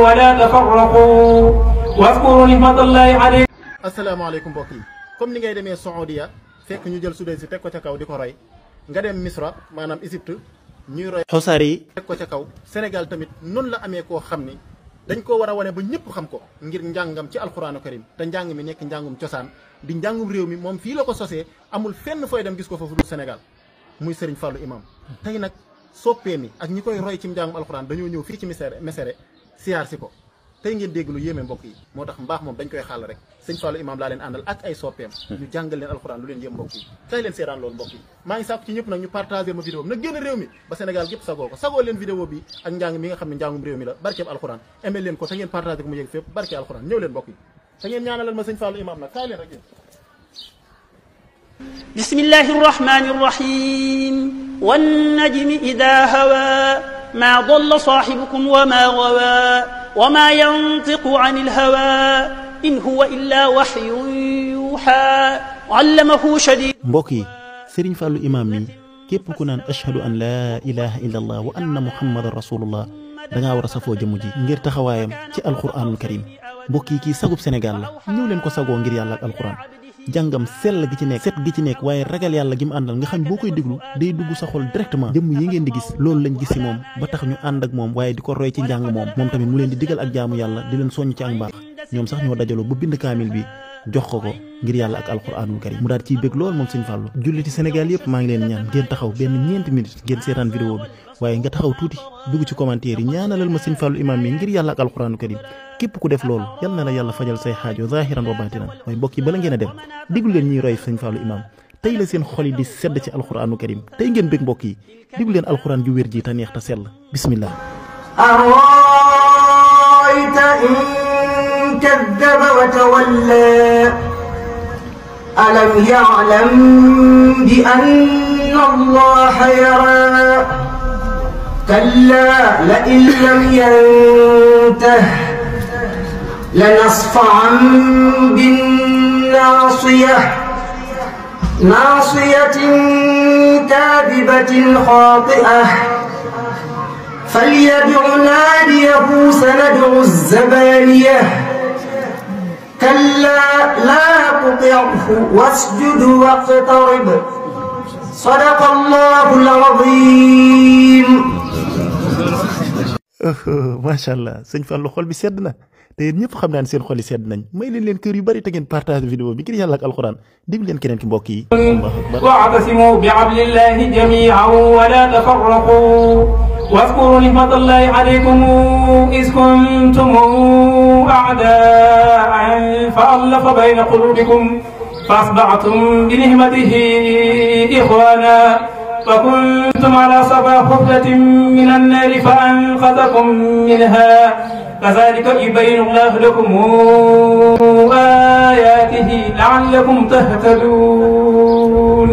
ولا تفرقوا واذكروا نعمة الله عليكم. asalaamaaleykum mbokk yi comme ni ngay demee Saoudia fekk ñu jël Sudaysi teg ko ca kaw di ko roy nga dem Misra maanaam Égypte ñuy roy Xusaari yi teg ko ca kaw. Sénégal tamit noonu la amee koo xam ni dañ koo war a wane ba ñëpp xam ko ngir njàngam ci alxuraanu karim te njàng mi nekk njàngum cosaan di njàngum réew mi moom fii la ko sosee amul fenn fooy dem gis ko foofu dul Sénégal muy Serigne Fallou Imam. tey nag soppee mi ak ñi koy roy ci njàngum alxuraan dañoo ñëw fii ci Mesere siyaar si ko tey ngeen dégg lu yéeme mbokk yi moo tax mbaax moom dañ koy xàll rek sëñ Fallou Imam laa leen àndal ak ay soppeem ñu jàngal leen alxuraan lu leen yëm mbokk yi tey leen seetaan loolu mbokk yi maa ngi sàkku ci ñëpp nag ñu partager ma vidéo bi nag génn réew mi ba Sénégal gépp sagoo ko sagoo leen vidéo bi ak njàng mi nga xam ne njàngum réew mi la barkeeb alxuraan aimé leen ko te ngeen partager ko mu yëg fépp barke alxuraan ñëw leen mbokk yi te ngeen ñaanalal ma sëñ Fallou Imam nag kaay leen rek yéen bismillahi rrahmani rrahim wannajmi ida hawa ma dalla sahibukum wa ma gawa وما ينطق عن الهوى إن هو إلا وحي يوحى علمه شديد. mbokk yi Serigne Fallou Imam mi képp ku naan ashhadu an laa ilaha illa allah wa anna muhammadan rasulullah dangaa war a safoo jëmm ji ngir taxawaayam ci alquranul karim mbokk yi kii sagub Sénégal la ñëw leen ko sagoo ngir yàlla ak alquran jàngam sell gi ci nekk set gi ci nekk waaye ragal yàlla gi mu àndal nga xam boo koy déglu day dugg sa xol directement jëmm yi ngeen di gis loolu lañ gis ci moom ba tax ñu ànd ak moom waaye di ko roy ci njàng moom tamit mu leen di digal ak jaamu yàlla di leen soññ ci ak mbaax ñoom sax ñoo dajaloo ba bind kaamil bi jox ko ngir yàlla ak alquranul karim mu daal ciy bég lool moom sëñ Fallou julliti Sénégal yëpp maa ngi leen ñaan ngeen taxaw benn ñeenti minutes ngeen seetaan vidéo bi waaye nga taxaw tuuti dugg ci commentaire yi ñaanalal ma sëñ Fallou Imam mi ngir yàlla ak alquranul karim képp ku def loolu yal na la yàlla fajal say xaajo zahiran wa batinan waaye mbokk yi bala ngeen a dem diglu leen ñuy roy sëñ Fallou Imam tey la seen xol yi di sedd ci alquranu karim tey ngeen bég mbokk yi diglu leen alquran ju wér ji te neex te sell bismillah arayta in kaddaba wa tawalla alam ya'lam bi anna allaha yara kalla la in lam yantah لنصفعا بالناصية ناصية كاذبة خاطئة فليدع ناديه سندع الزبانية كلا لا تطعه واسجد واقترب صدق الله العظيم. macha allah sëñ Fallou xol bi sedd na te yéen ñëpp xam naa ne seen xol yi sedd nañ may leen kër yu bari te ngeen partage vidéo bi ngir yàlla ak alxuraan dig leen keneen ki mbokk yi. واعتصموا بحبل الله جميعا ولا تفرقوا واذكروا نعمة الله عليكم إذ كنتم أعداء فألف بين قلوبكم فأصبحتم بنعمته إخوانا وكنتم على صفا حفرة من النار فأنقذكم منها كذلك يبين الله لكم آياته لعلكم تهتدون.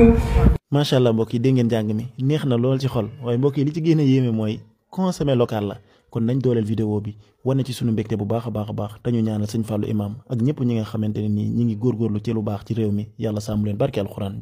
macha allah mbokk yi dégg ngeen jàng mi neex na lool ci xol waaye mbokk yi li ci gën a yéeme mooy consommer local la kon nañ dooleel vidéo bi wane ci sunu mbégte bu baax a baax te ñu ñaanal sëñ Fallou Imam ak ñëpp ñi nga xamante ne nii ñi ngi góorgóorlu ci lu baax ci réew mi yàlla sàmm leen barke alxuraan.